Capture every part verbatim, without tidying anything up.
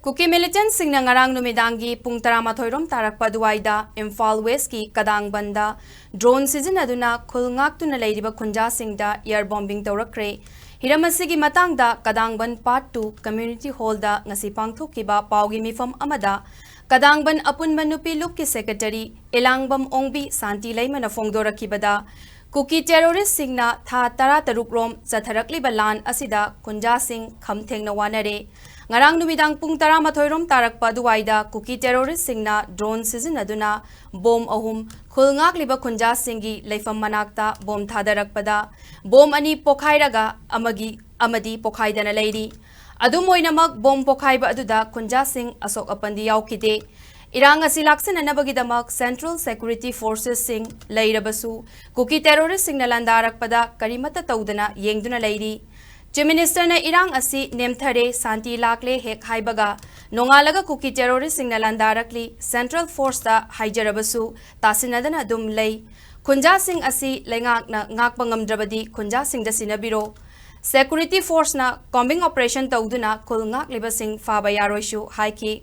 ꯀꯨꯀꯤ ꯃꯤꯂꯤꯇꯦꯟꯠꯁꯤꯡꯅ ꯉꯔꯥꯡ ꯅꯨꯃꯤꯗꯥꯡꯒꯤ ꯄꯨꯡ ꯇꯔꯥꯃꯥꯊꯣꯏ ꯔꯣꯝ ꯇꯥꯔꯛꯄ ꯑꯗꯨꯋꯥꯏꯗ ꯏꯝꯐꯥꯜ ꯋꯦꯁ꯭ꯠꯀꯤ ꯀꯗꯥꯡꯕꯟꯗ ꯗ꯭ꯔꯣꯟ ꯁꯤꯖꯤꯟꯅꯗꯨꯅ ꯈꯨꯜ ꯉꯥꯛꯇꯨꯅ ꯂꯩꯔꯤꯕ ꯈꯨꯟꯖꯥꯁꯤꯡꯗ ꯑꯦꯌꯔ ꯕꯣꯝꯕꯤꯡ ꯇꯧꯔꯛꯈ꯭ꯔꯦ꯫ ꯍꯤꯔꯝ ꯑꯁꯤꯒꯤ ꯃꯇꯥꯡꯗ ꯀꯗꯥꯡꯕꯟ ꯄꯥꯔꯠ ꯇꯨ ꯀꯝꯃ꯭ꯌꯨꯅꯤꯇꯤ ꯍꯣꯜꯗ ꯉꯁꯤ ꯄꯥꯡꯊꯣꯛꯈꯤꯕ ꯄꯥꯎꯒꯤ ꯃꯤꯐꯝ ꯑꯃꯗ ꯀꯗꯥꯡꯕꯟ ꯑꯄꯨꯟꯕ ꯅꯨꯄꯤ ꯂꯨꯞꯀꯤ ꯁꯦꯀ꯭ꯔꯦꯇꯔꯤ ꯏꯂꯥꯡꯕꯝ ꯑꯣꯡꯕꯤ ꯁꯥꯟꯇꯤ ꯂꯩꯃꯅ ꯐꯣꯡꯗꯣꯔꯛꯈꯤꯕꯗ, ꯀꯨꯀꯤ ꯇꯦꯔꯣꯔꯤꯁ꯭ꯠꯁꯤꯡꯅ ꯊꯥ ꯇꯔꯥꯇꯔꯨꯛ ꯔꯣꯝ ꯆꯠꯊꯔꯛꯂꯤꯕ ꯂꯥꯟ ꯑꯁꯤꯗ ꯈꯨꯟꯖꯥꯁꯤꯡ ꯈꯝ ꯊꯦꯡꯅ ꯋꯥꯅꯔꯦ꯫ ꯉꯔꯥꯡ ꯅꯨꯃꯤꯗꯥꯡ ꯄꯨꯡ ꯇꯔꯥꯃꯥꯊꯣꯏ ꯔꯣꯝ ꯇꯥꯔꯛꯄ ꯑꯗꯨꯋꯥꯏꯗ ꯀꯨꯀꯤ ꯇꯦꯔꯣꯔꯤꯁ꯭ꯠꯁꯤꯡꯅ ꯗ꯭ꯔꯣꯟ ꯁꯤꯖꯤꯟꯅꯗꯨꯅ ꯕꯣꯝ ꯑꯍꯨꯝ ꯈꯨꯜ ꯉꯥꯛꯂꯤꯕ ꯈꯨꯟꯖꯥꯁꯤꯡꯒꯤ ꯂꯩꯐꯝ ꯃꯅꯥꯛꯇ ꯕꯣꯝ ꯊꯥꯗꯔꯛꯄꯗ, ꯕꯣꯝ ꯑꯅꯤ ꯄꯣꯈꯥꯏꯔꯒ ꯑꯃꯒꯤ, ꯑꯃꯗꯤ ꯄꯣꯈꯥꯏꯗꯅ ꯂꯩꯔꯤ꯫ ꯑꯗꯨꯝ ꯑꯣꯏꯅꯃꯛ, ꯕꯣꯝ ꯄꯣꯈꯥꯏꯕ ꯑꯗꯨꯗ ꯈꯨꯟꯖꯥꯁꯤꯡ ꯑꯁꯣꯛ ꯑꯄꯟꯗꯤ ꯌꯥꯎꯈꯤꯗꯦ꯫ ꯏꯔꯥꯡ ꯑꯁꯤ ꯂꯥꯛꯁꯤꯟꯅꯅꯕꯒꯤꯗꯃꯛ ꯁꯦꯟꯇ꯭ꯔꯦꯜ ꯁꯦꯀ꯭ꯌꯨꯔꯤꯇꯤ ꯐꯣꯔꯁꯦꯁꯁꯤꯡ ꯂꯩꯔꯕꯁꯨ, ꯀꯨꯀꯤ ꯇꯦꯔꯣꯔꯤꯁ꯭ꯠꯁꯤꯡꯅ ꯂꯥꯟꯗꯥꯔꯛꯄꯗ ꯀꯔꯤꯃꯠꯇ ꯇꯧꯗꯅ ꯌꯦꯡꯗꯨꯅ ꯂꯩꯔꯤ꯫ ꯆꯤꯐ ꯃꯤꯅꯤꯁꯇꯔꯅ ꯏꯔꯥꯡ ꯑꯁꯤ ꯅꯦꯝꯊꯔꯦ, ꯁꯥꯟꯇꯤ ꯂꯥꯛꯂꯦ ꯍꯦꯛ ꯍꯥꯏꯕꯒ, ꯅꯣꯡꯉꯥꯜꯂꯒ ꯀꯨꯀꯤ ꯇꯦꯔꯣꯔꯤꯁ꯭ꯠꯁꯤꯡꯅ ꯂꯥꯟꯗꯥꯔꯛꯂꯤ, ꯁꯦꯟꯇ꯭ꯔꯦꯜ ꯐꯣꯔꯁꯇ ꯍꯥꯏꯖꯔꯕꯁꯨ ꯇꯥꯁꯤꯟꯅꯗꯅ ꯑꯗꯨꯝ ꯂꯩ꯫ ꯈꯨꯟꯖꯥꯁꯤꯡ ꯑꯁꯤ ꯂꯩꯉꯥꯛꯅ ꯉꯥꯛꯄ ꯉꯝꯗ꯭ꯔꯕꯗꯤ ꯈꯨꯟꯖꯥꯁꯤꯡꯗ ꯁꯤꯟꯅꯕꯤꯔꯣ꯫ ꯁꯦꯀ꯭ꯌꯨꯔꯤꯇꯤ ꯐꯣꯔꯁꯅ ꯀꯣꯝꯕꯤꯡ ꯑꯣꯄꯔꯦꯁꯟ ꯇꯧꯗꯨꯅ ꯈꯨꯜ ꯉꯥꯛꯂꯤꯕꯁꯤꯡ ꯐꯥꯕ ꯌꯥꯔꯣꯏꯁꯨ ꯍꯥꯏꯈꯤ꯫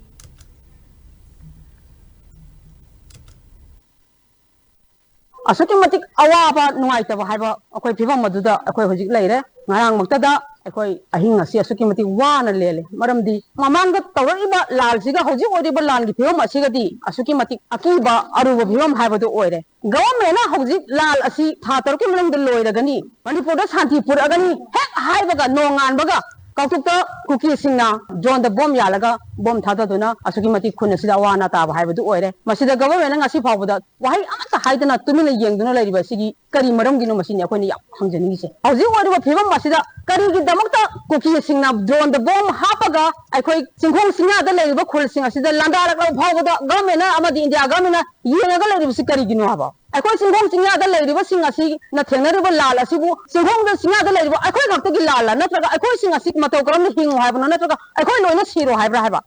ꯑꯁꯨꯛꯀꯤ ꯃꯇꯤꯛ ꯑꯋꯥꯕ, ꯅꯨꯡꯉꯥꯏꯇꯕ ꯍꯥꯏꯕ ꯑꯩꯈꯣꯏ ꯐꯤꯕꯝ ꯑꯗꯨꯗ ꯑꯩꯈꯣꯏ ꯍꯧꯖꯤꯛ ꯂꯩꯔꯦ꯫ ꯉꯔꯥꯡꯃꯛꯇꯗ ꯑꯩꯈꯣꯏ ꯑꯍꯤꯡ ꯑꯁꯤ ꯑꯁꯨꯛꯀꯤ ꯃꯇꯤꯛ ꯋꯥꯅ ꯂꯦꯜꯂꯦ꯫ ꯃꯔꯝꯗꯤ ꯃꯃꯥꯡꯗ ꯇꯧꯔꯛꯏꯕ ꯂꯥꯜꯁꯤꯒ ꯍꯧꯖꯤꯛ ꯑꯣꯏꯔꯤꯕ ꯂꯥꯟꯒꯤ ꯐꯤꯕꯝ ꯑꯁꯤꯒꯗꯤ ꯑꯁꯨꯛꯀꯤ ꯃꯇꯤꯛ ꯑꯀꯤꯕ ꯑꯔꯨꯕ ꯐꯤꯕꯝ ꯍꯥꯏꯕꯗꯨ ꯑꯣꯏꯔꯦ꯫ ꯒꯚꯔꯟꯃꯦꯟꯠꯅ ꯍꯧꯖꯤꯛ ꯂꯥꯜ ꯑꯁꯤ ꯊꯥ ꯇꯔꯨꯛꯀꯤ ꯃꯅꯨꯡꯗ ꯂꯣꯏꯔꯒꯅꯤ, ꯃꯅꯤꯄꯨꯔꯗ ꯁꯥꯟꯇꯤ ꯄꯨꯔꯛꯑꯒꯅꯤ ꯍꯦꯛ ꯍꯥꯏꯕꯒ, ꯅꯣꯡꯉꯥꯟꯕꯒ ꯀꯥꯡꯄꯣꯛꯇ ꯀꯨꯀꯤꯁꯤꯡꯅ ꯗ꯭ꯔꯣꯟꯗ ꯕꯣꯝ ꯌꯥꯜꯂꯒ ꯕꯣꯝ ꯊꯥꯗꯗꯨꯅ ꯑꯁꯨꯛꯀꯤ ꯃꯇꯤꯛ ꯈꯨꯟ ꯑꯁꯤꯗ ꯑꯋꯥ ꯑꯅꯥ ꯇꯥꯕ ꯍꯥꯏꯕꯗꯨ ꯑꯣꯏꯔꯦ꯫ ꯃꯁꯤꯗ ꯒꯚꯔꯟꯃꯦꯟꯠꯅ ꯉꯁꯤ ꯐꯥꯎꯕꯗ ꯋꯥꯍꯩ ꯑꯃꯠꯇ ꯍꯥꯏꯗꯅ ꯇꯨꯃꯤꯟꯅ ꯌꯦꯡꯗꯨꯅ ꯂꯩꯔꯤꯕ ꯑꯁꯤꯒꯤ ꯀꯔꯤ ꯃꯔꯝꯒꯤꯅꯣ? ꯃꯁꯤꯅꯤ ꯑꯩꯈꯣꯏꯅ ꯌꯥꯝ ꯍꯪꯖꯅꯤꯡꯉꯤꯁꯦ꯫ ꯍꯧꯖꯤꯛ ꯑꯣꯏꯔꯤꯕ ꯐꯤꯕꯝ ꯑꯁꯤꯗ ꯀꯔꯤꯒꯤꯗꯃꯛꯇ ꯀꯨꯀꯤꯁꯤꯡꯅ ꯗ꯭ꯔꯣꯟꯗ ꯕꯣꯝ ꯍꯥꯞꯄꯒ ꯑꯩꯈꯣꯏ ꯆꯤꯡꯈꯣꯡ ꯆꯤꯡꯌꯥꯗ ꯂꯩꯔꯤꯕ ꯈꯨꯜꯁꯤꯡ ꯑꯁꯤꯗ ꯂꯥꯟꯗꯥꯔꯛꯂꯕ ꯐꯥꯎꯕꯗ ꯒꯚꯔꯟꯃꯦꯟꯠꯅ ꯑꯃꯗꯤ ꯏꯟꯗꯤꯌꯥ ꯒꯚꯔꯟꯃꯦꯟꯠꯅ ꯌꯦꯡꯉꯒ ꯂꯩꯔꯤꯕꯁꯤ ꯀꯔꯤꯒꯤꯅꯣ ꯍꯥꯏꯕ? ꯑꯩꯈꯣꯏ ꯆꯤꯡꯈꯣꯡ ꯆꯤꯡꯌꯥꯗ ꯂꯩꯔꯤꯕꯁꯤꯡ ꯑꯁꯤꯅ ꯊꯦꯡꯅꯔꯤꯕ ꯂꯥꯜ ꯑꯁꯤꯕꯨ, ꯆꯤꯡꯈꯣꯡꯗ ꯆꯤꯡꯌꯥꯗ ꯂꯩꯔꯤꯕ ꯑꯩꯈꯣꯏ ꯈꯛꯇꯒꯤ ꯂꯥꯜꯂ, ꯅꯠꯇ꯭ꯔꯒ ꯑꯩꯈꯣꯏꯁꯤꯡ ꯑꯁꯤ ꯃꯇꯧ ꯀꯔꯝꯅ ꯍꯤꯡꯉꯨ ꯍꯥꯏꯕꯅꯣ, ꯅꯠꯇ꯭ꯔꯒ ꯑꯩꯈꯣꯏ ꯂꯣꯏꯅ ꯁꯤꯔꯣ ꯍꯥꯏꯕ꯭ꯔꯥ ꯍꯥꯏꯕ?